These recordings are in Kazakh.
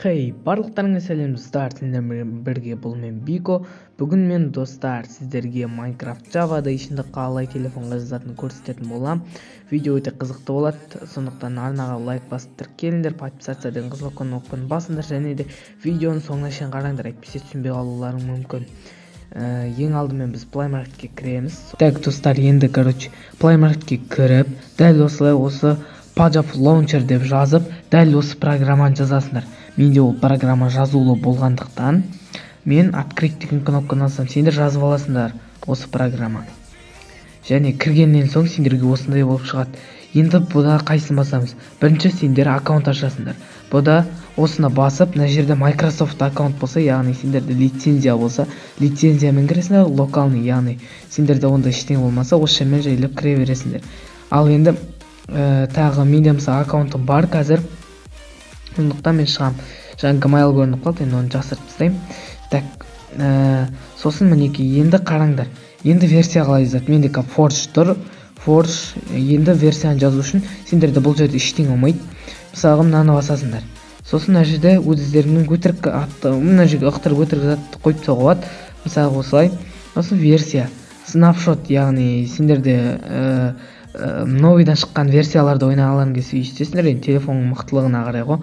Хей, барлықтарыңа сәлем достар, сендермен бірге бұл мен Бико. Бүгін мен достар сіздерге Minecraft Java Edition'ды қалай телефонға жазатынын көрсететін боламын. Видео өте қызықты болады, сондықтан арнаға лайк басып тіркеліңдер, подписаться деген қызыл кнопканы басыңдар және де видеоның соңына шейін қараңдар, әйтпесе түсінбей қалуларың мүмкін. Ең алдымен біз Play Marketке кіреміз. Так, достар, енді Play Marketке кіріп, дәл осылай осы Pojav Launcher деп жазып, дәл осы программаны жазасыңдар. Менде ол программа жазулы болғандықтан мен открыть деген кнопканы бассам, сендер жазып аласыңдар осы программаны. Және кіргеннен соң сендерге осындай болып шығады. Енді бұда қайсысын басамыз? Бірінші сендер аккаунт ашасыңдар. Бұда осыны басып, мына жерде Microsoft аккаунт болса, яғни сендерде лицензия болса, лицензиямен кіресіңдер, локальный, яғни сендерде ондай ештеңе болмаса, осы жермен жайлап кіре бересіңдер. Ал енді тағы менде мысалы аккаунтым бар қазір. Сондықтан мен шығамын. Жаңа Gmail көрініп қалды, енді оны жасырып тастаймын. Так, сосын мінекей енді қараңдар. Енді версия қалай жазады? Менде қазір Forge тұр. Forge, енді версияны жазу үшін сендерде бұл жерде ештеңе болмайды. Мысалға мынаны басасыңдар. Сосын мына жерде өздеріңнің өтірік атты, мына жерге ықтырып өтірік затты қойып тастауға болады. Мысалға осылай. Сосын версия, снапшот, яғни сендерде новыйдан шыққан версияларды ойнағыларың келсе өйстесіңдер, енді телефонның мықтылығына қарай ғой.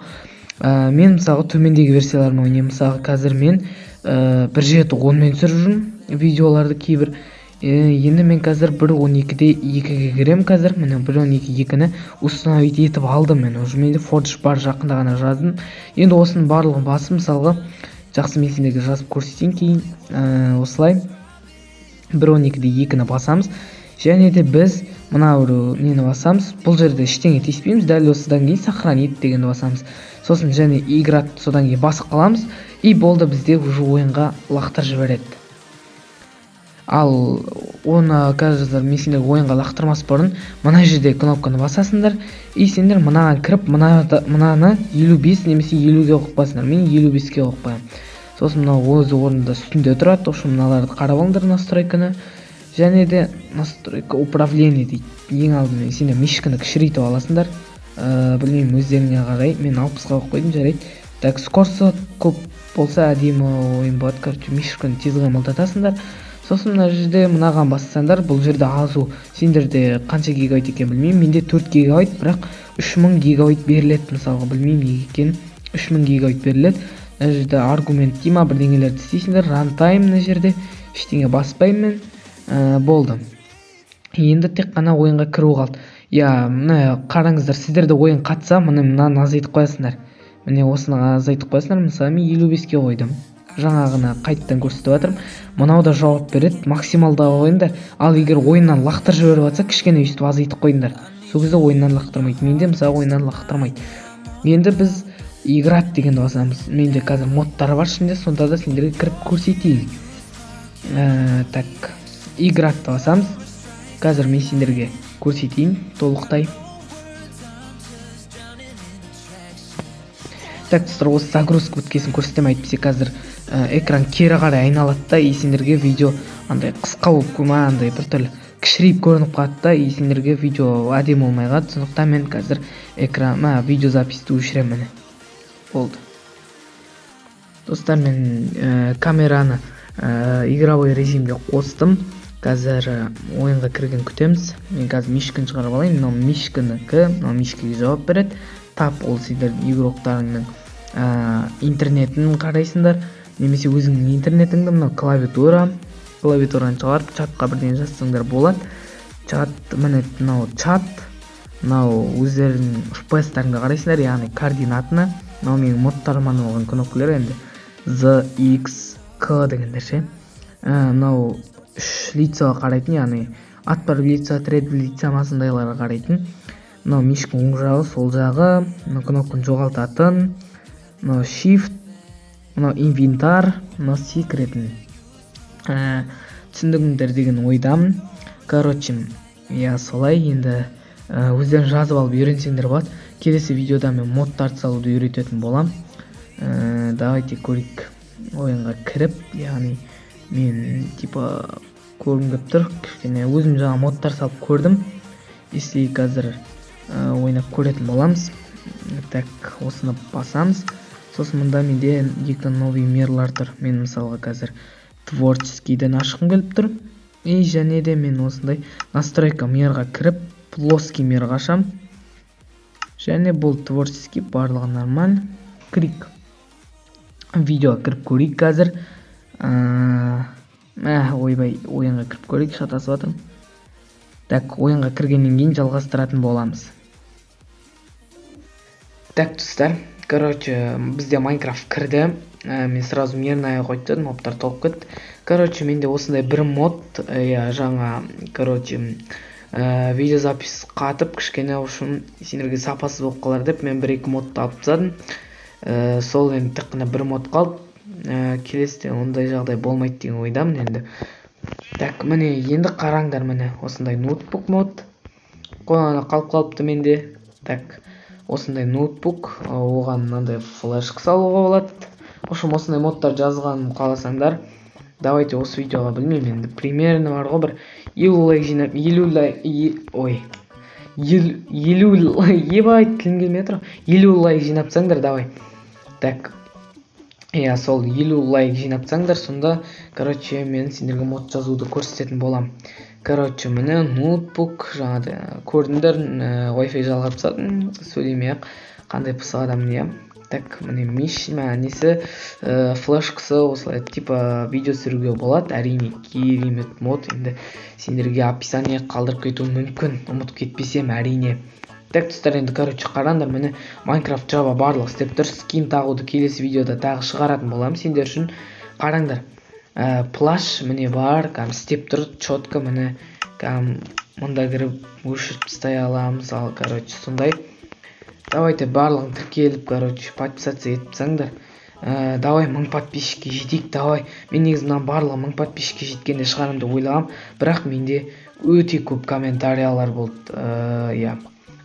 Мен мысалға төмендегі версиялармен ойнаймын. Мысалға қазір мен бір жеті онмен түсіріп жүрмін видеоларды кейбір. Енді мен қазір бір он екіде екіге кіремін қазір. Міне бір он екі екіні установить етіп алдым мен. Уже менде Forge бар, жақында ғана жаздым. Енді осының барлығын басып, мысалға жақсы мен сендерге жазып көрсетейін кейін. Осылай бір он екіде екіні басамыз. Және де біз мына бір нені басамыз. Бұл жерде ештеңе тиіспейміз. Дәл осыдан кейін сохранить дегенді басамыз. Сосын және играть, содан кейін басып қаламыз. И болды, бізде уже ойынға лақтырып жібереді. Ал оны қазір мен сендерге ойынға лақтырмас бұрын мына жерде кнопканы басасыңдар. И сендер мынаған кіріп, мынаны елу бес немесе елуге қойып қоясыңдар. Мен елу беске қойып қоямын. Сосын мынау өз орнында үстінде тұрады. В общем, мыналарды қарап алыңдар, настройканы. Және де настройка управление дейді. Ең алдымен сендер мишканы кішірейтіп аласыңдар. Білмеймін, өздеріңе қарай. Мен алпысқа қойып қойдым, жарайды. Так, скорості көп болса әдемі ойын болады. Мишканы тез қимылдатасыңдар. Сосын мына жерде мынаған бассаңдар, бұл жерде азу. Сендерде қанша гигабайт екенін білмеймін. Менде 4 гигабайт, бірақ 3000 гигабайт беріледі мысалға, білмеймін неге екенін. 3000 гигабайт беріледі. Мына жерде аргумент дей ма, бірдеңелерді істейсіңдер. Рантайм мына жерде ештеңе баспаймын мен. Болды. Енді тек қана ойынға кіру қалды. Я, мына қараңыздар, сіздерде ойын қатса, міне мынаны азайтып қоясыңдар. Міне осыны азайтып қоясыңдар. Мысалы мен елу беске қойдым. Жаңағыны қайтадан көрсетіп жатырмын. Мынау да жауап береді, максималда қойыңдар. Ал егер ойыннан лақтырып жіберіп жатса, кішкене өйстіп азайтып қойыңдар. Сол кезде ойыннан лақтырмайды. Менде мысалы ойыннан лақтырмайды. Енді біз играть дегенді басамыз. Менде қазір модтар бар ішінде, сонда да сендерге кіріп көрсетейін. Так, играть басамыз. Қазір мен сендерге көрсетейін толықтай. Так, достар, осы загрузка біткесін көрсетемін, әйтпесе қазір экран кері қарай айналады да, и сендерге видео андай қысқа болып ма, андай біртүрлі кішірейіп көрініп қалады да, и сендерге видео әдемі болмай қалады. Сондықтан мен қазір экран, мына видеозаписьті өшіремін, міне. Болды. Достар, мен камераны игровой режимге қостым. Қазір ойынға кірген күтеміз. Мен қазір мишканы шығарып алайын. Мынау мишканікі, мынау мишкаға жауап береді. Тап, ол сендердің игроктарыңның интернетін қарайсыңдар, немесе өзіңнің интернетіңді. Мынау клавиатура, клавиатураны шығарып чатқа бірдеңе жазсаңдар болады. Чат, міне мынау чат, мынау өздеріңнің FPS-тарыңды қарайсыңдар, яғни координатыны. Мынау менің модтарыма арналған кнопкалар, енді Z, X, K дегендер ше. Мынау үш лицоға қарайтын, яғни от бір лица, треть лица ма, сондайларға қарайтын. Мынау мишканың оң жағы, сол жағы, мынау кнопканы жоғалтатын, мынау shift, мынау инвентарь, мынау секретін. Түсіндіңдер деген ойдамын. Я солай енді, өздерің жазып алып үйренсеңдер болады. Келесі видеода мен модтарды салуды үйрететін боламын. Давайте көрейік. Ойынға кіріп, яғни мен көргім келіп тұр. Кішкене өзім жаңа модтар салып көрдім. Если қазір ойнап көретін боламыз. Так, осыны басамыз. Сосын мында менде екі новый мирлар тұр. Мен мысалға қазір творческийден ашқым келіп тұр. И және де мен осындай настройка мирға кіріп, плоский мирға ашамын. Және бұл творческий, барлығы нормально. Кірейік. Видеоға кіріп көрейік қазір. Ойбай, ойынға кіріп көрейік, шатасып жатырмын. Так, ойынға кіргеннен кейін жалғастыратын боламыз. Так, достар, короче, бізде Майнкрафт кірді. Мен сразу мирная қойып тастадым, мобтар толып кетті. Короче, менде осындай бір мод, иә, жаңа, короче, видеозапись қатып, кішкене үшін сендерге сапасыз болып қалар деп мен бір екі модты алып тастадым. Сол енді тек қана бір мод қалды. Келесіде ондай жағдай болмайды деген ойдамын енді. Так, міне, енді қараңдар, міне, осындай ноутбук мод қалып қалыпты менде. Так, осындай ноутбук, оған мынандай флешка салуға болады. В общем, осындай модтар жазғанын қаласаңдар, давайте осы видеоға, білмеймін енді, примерно бар ғой, бір 50 лайк жинап, 50 лайк, ой, 50, ебай, тілім келмей жатыр, 50 лайк жинап тастаңдар, давай. Так, иә, сол 50 лайк жинап тастаңдар, сонда, короче, мен сендерге мод жазуды көрсететін боламын. Короче, міне, ноутбук, жаңағыдай көрдіңдер, Wi-Fi жалғап тастадым, сөйлемей ақ, қандай пысық адаммын, иә. Так, міне, миш, несі, флешкасы, осылай типа видео түсіруге болады. Әрине, керемет мод, енді сендерге описание қалдырып кетуім мүмкін, ұмытып кетпесем, әрине. Так, достар, енді, короче, қараңдар, міне, Майнкрафт Java барлығы істеп тұр. Скин тағуды келесі видеода тағы шығаратын боламын сендер үшін. Қараңдар, плащ міне бар, кәдімгі істеп тұр, четко, міне, кәдімгі мында кіріп өшіріп тастай аламыз, ал, короче, сондай. Давайте барлығын тіркеліп, короче, подписаться етіп тастаңдар. Давай 1000 подписчикке жетейік, давай. Мен негізі мынаның барлығы 1000 подписчикке жеткенде шығарамын деп ойлағам, бірақ менде өте көп комментариялар болды. Иә,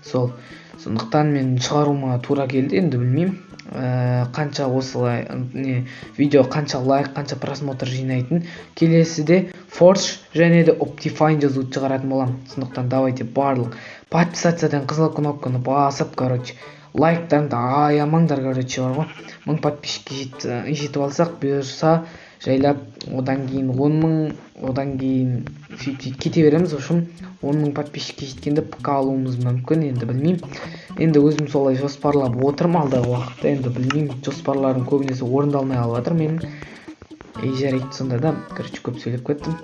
сол. Сондықтан мен шығаруыма тура келді, енді білмеймін. Қанша осылай, не, видео қанша лайк, қанша просмотр жинайтын. Келесіде Forge және де Optifine жазуды шығаратын боламын. Сондықтан давайте барлық подписациядан қызыл кнопканы басып, короче, лайктарыңды аямаңдар, короче, бар ғой. 1000 подписчикке жетіп алсақ, бұйырса, жайлап, одан кейін 10 000, одан кейін сөйтіп кете береміз. В общем, 10 000 подписчикке жеткенде ПК алуымыз мүмкін, енді білмеймін. Енді өзім солай жоспарлап отырмын алдағы уақытта, енді білмеймін, жоспарларым көбінесе орындалмай қалып жатыр менің. Ей, жарайды, сонда да, короче, көп сөйлеп кеттім.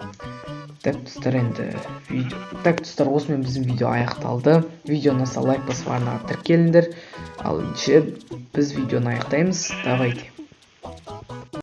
Так, достар, енді видео. Так, достар, осымен біздің видео аяқталды. Видео ұнаса, лайк басып, арнаға тіркеліңдер. Ал ендеше біз видеоны аяқтаймыз. Давайте.